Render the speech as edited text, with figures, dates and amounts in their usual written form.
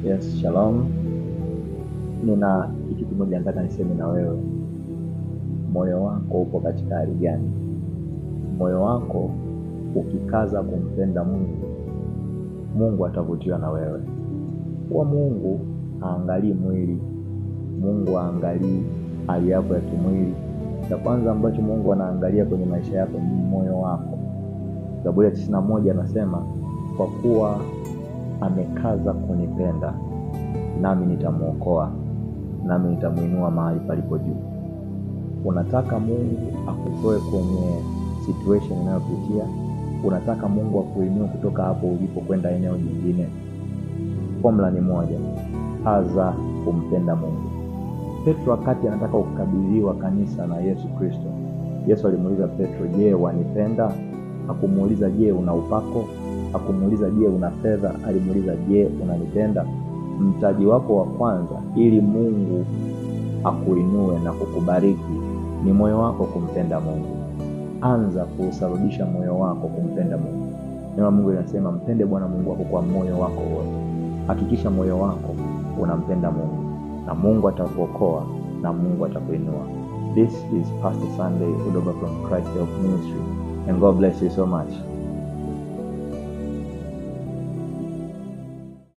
Yes, shalom. Nina kitu kimoja nataka niseme na wewe. Moyo wako upo katika hali gani? Moyo wako ukikaza kumpenda Mungu, Mungu atavutiwa na wewe. Kwa Mungu haangalii mwili, Mungu haangalii hali yako ya kimwili. Cha kwanza ambacho Mungu anaangalia kwenye maisha yako ni moyo wako. Zaburi ya 91 anasema, kwa kuwa amekaza kunipenda, nami nitamuokoa, nami nitamuinua mahali palipo juu. Unataka Mungu akutoe kwenye situation unayopitia? Unataka Mungu akuinue kutoka hapo ulipo kwenda eneo jingine? Formula ni moja: kaza kumpenda Mungu. Petro wakati anataka kukabidhiwa kanisa na Yesu Kristo, Yesu alimuuliza Petro, je, wanipenda? Hakumuuliza je, una upako? Hakumuuliza je, una fedha? Alimuuliza je, unanipenda? Mtaji wako wa kwanza ili Mungu akuinue na kukubariki ni moyo wako kumpenda Mungu. Anza kuusababisha moyo wako kumpenda Mungu. Neno la Mungu linasema mpende Bwana Mungu wako kwa moyo wako wote. Hakikisha moyo wako unampenda Mungu, na Mungu atakuokoa na Mungu atakuinua. This is Pastor Sunday Udoba from Christ Help Ministry, and God bless you so much.